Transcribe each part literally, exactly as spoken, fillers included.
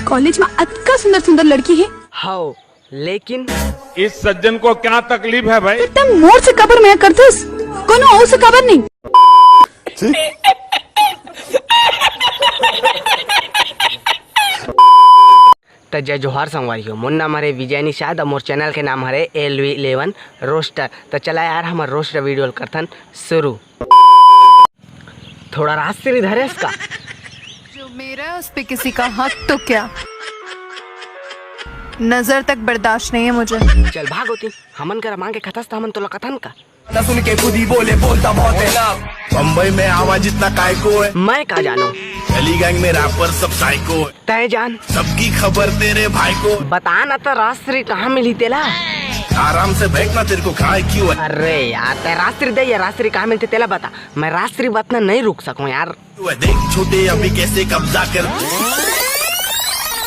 College में अतका सुंदर सुंदर लड़की हे। हाव, लेकिन इस सज्जन को क्या तकलीफ है भाई? तब मोर से काबर मया करथस, कोनो अउ से काबर नहीं। त जय जोहार संगवारी हो, मोर नाम हरे विजय निषाद अउ मोर चैनल के नाम हरे एल वी इलेवन रोस्टर। त चला यार, हमर रोस्टर वीडियो ल करथन शुरू। थोड़ा राजश्री धरेस का? जो मेरा है, उस पे किसी का हक तो क्या? नजर तक बर्दाश्त नहीं है मुझे। चल भाग होती, हमन करा मांगे खतस त हमन तोला कथन का? त सुन के खुद ही बोले, बोलता बहुत है। बम्बई में आवाज इतना काय को है? मैं का जानूं? गली गैंग में रैपर सब साइको है। तय जान। सबकी खबर तेरे भाई को। बता ना त राजश्री कहाँ मिली तेला? आराम से बैठ ना, तेरे को खाए क्यों है? अरे यार, तय राजश्री दे या राजश्री कहाँ मिलथे तेला बता। मैं राजश्री बात ना नहीं रुक सकूं यार। तू है देख छोटे अभी कैसे कब्जा कर।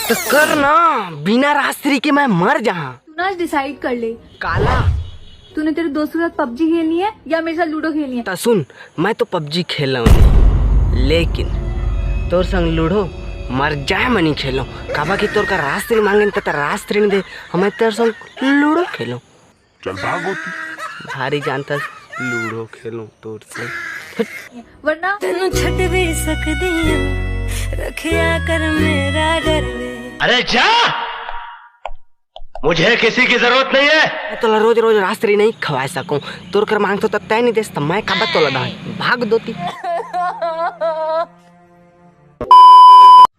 त कर ना, बिना राजश्री के मैं मर जहां। तू ना आज डिसाइड कर ले। काला? तूने तेरे दोस्तों के साथ पबजी खेलनी है या मेरे साथ लूडो खेलनी है? त सुन, मैं तो पबजी खेलंव, लेकिन तोर संग लूडो मर जाए म नी खेलंव। काबर कि तोर करा राजश्री मांगेन त राजश्री नी दे, हमें तोर संग लूडो खेलंव। चल भागो तू। भारी जानथस लूडो खेलंव तोर संग। वरना तेनू छट भी सकदी हूँ, रखिया कर मेरा डर वे। अरे जा, मुझे किसी की जरूरत नहीं है। मैं तोला रोज रोज राजश्री नहीं खवा सकूं। तोर करा मांगथंव त तय नहीं देस त मैं काबर तोला दहूं? भाग होती।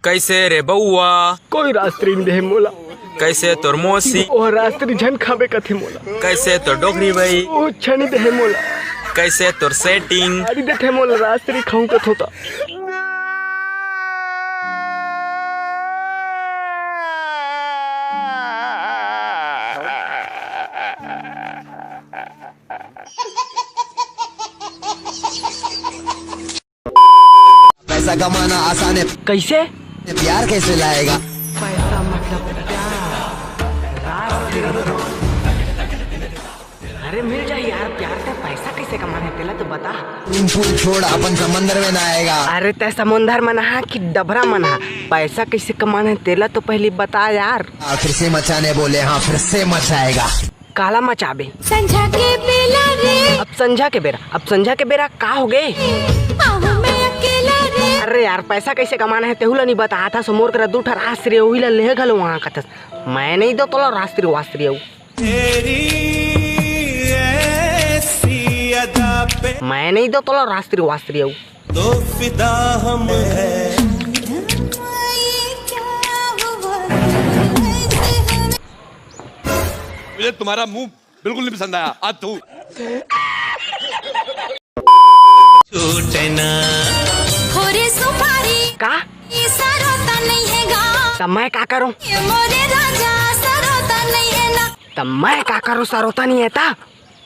कैसे रे बउआ? कोई राजश्री नहीं दे मोला। कैसे तोर मौसी? ओ राजश्री झन खाबे कथे मोला। कैसे तोर डोकरी बई? ओ छनी दे मोला। कैसे तोर सेटिंग? अरे देथे मोला राजश्री खाऊं कथंव त। पैसा कमाना आसान है। कैसे? प्यार कैसे लाएगा? अरे मिल जाए यार प्यार, तय पैसा कैसे कमाना है तेला तो बता। स्विमिंग पूल छोड़, अपन समंदर में नहाएगा। अरे तय समुंदर में नहा कि डबरा में नहा, पैसा कैसे कमाना है तेला तो पहली बता यार। हाँ, फिर से मचाने बोले, हाँ फिर से मचाएगा। काला मचाबे? संझा के बेरा रे। अब संझा के बेरा, अब संझा के बेरा का होगे? आहू मैं अकेला रे। अरे यार, पैसा कैसे कमाना है तेहू ला नहीं बताथस, मोर करा दू ठा राजश्री, उही ला लेहे घलो वहाँ कथस। मैं नहीं दो तोला राजश्री वाजश्री अउ। तेरी ऐसी अदा पे मैं नहीं दो तोला राजश्री वाजश्री अउ। तो फिदा हम हैं। मुझे तुम्हारा मुंह बिल्कुल नहीं पसंद आया। आज तू छूटे ना। हो रे सुपारी, का? ये सरोता नहीं है गा। त मैं का करूं? ये मोरे राजा सरोता नहीं है ना। त मैं का करूं, सरोता नहीं है त?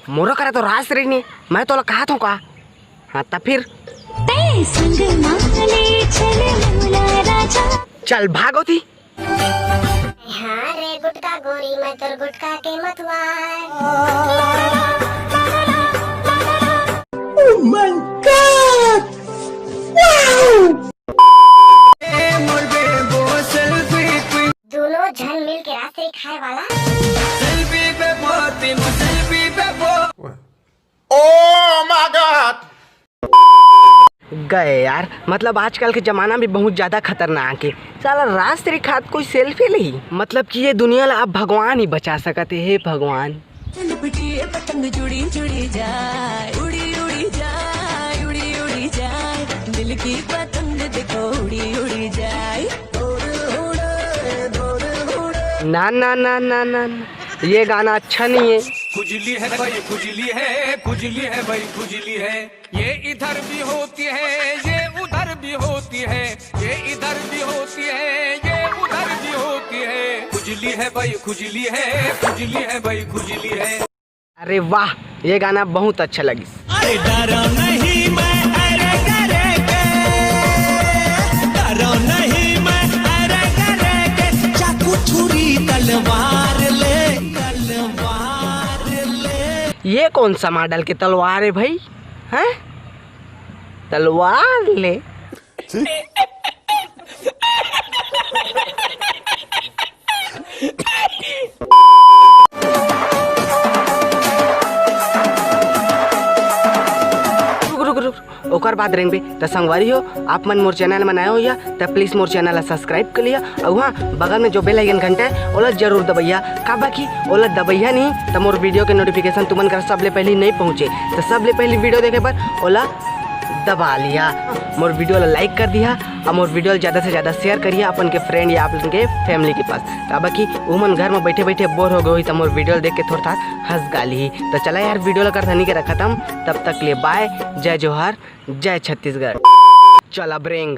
मोरो करा तो राजश्री नहीं, मैं तोला कहत हूं का? हाँ, त फिर? तय संग माले चले मोला राजा। चल भाग होती। हाँ रे गुटका गोरी, मैं तोर गुटका के मतवार। Oh my God! Wow! दोनों झन मिल के राजश्री खाए वाला। Oh my God! गए यार, मतलब आजकल के जमाना भी बहुत ज्यादा खतरनाक है। साला राजश्री खात कोई सेल्फी नहीं, मतलब कि ये दुनिया ला अब भगवान ही बचा सकत है। हे भगवान। चल बिटिए पतंग जुड़ी जुड़ी जाए, उड़ी उड़ी जाए, उड़ी उड़ी जाए, दिल की पतंग देखो उड़ी उड़ी जाए। ना ना ना ना ना ना, ये गाना अच्छा नहीं है। खुजली है भाई, खुजली है, खुजली है भाई, खुजली है। ये इधर भी होती है, ये उधर भी होती है, ये इधर भी होती है, ये उधर भी होती है। खुजली है भाई, खुजली है, खुजली है भाई, खुजली है। अरे वाह, ये गाना बहुत अच्छा लगिस। अरे डरो नहीं मैं, अरे करे के, डरो नहीं मैं, अरे करे के, चाकू छुरी तलवार ले, तलवार ले। ये कौन सा मॉडल के तलवार है भाई? हैं? तलवार ले। बात रेंगबे। त संगवारी हो, आप मन मोर चैनल में नया होइहा, त प्लीज मोर चैनल ला सब्सक्राइब कर लिहा। अउ हाँ, बगल में जो बेल आइकन घंटा है, ओला जरूर दबइहा। काबर कि ओला दबइहा नहीं, त मोर वीडियो के नोटिफिकेशन तुमन कर सबले पहली नहीं पहुँचे। त सबले पहली वीडियो देखे बर ओला दबा लिहा। मोर वीडियो ला लाइक कर दिहा, अउ मोर वीडियो ला ज़्यादा से ज़्यादा शेयर करिहा अपन के फ्रेंड या अपन के फैमिली के पास। काबर कि उमन घर में बैठे बैठे बोर हो गए होही, त मोर वीडियो ला देख के थोड़ा था हंस गाली। त चला यार, वीडियो ला कर धनी के रखत हन। तब तक ले बाय, जय जोहार, जय छत्तीसगढ़। चला ब्रेंग।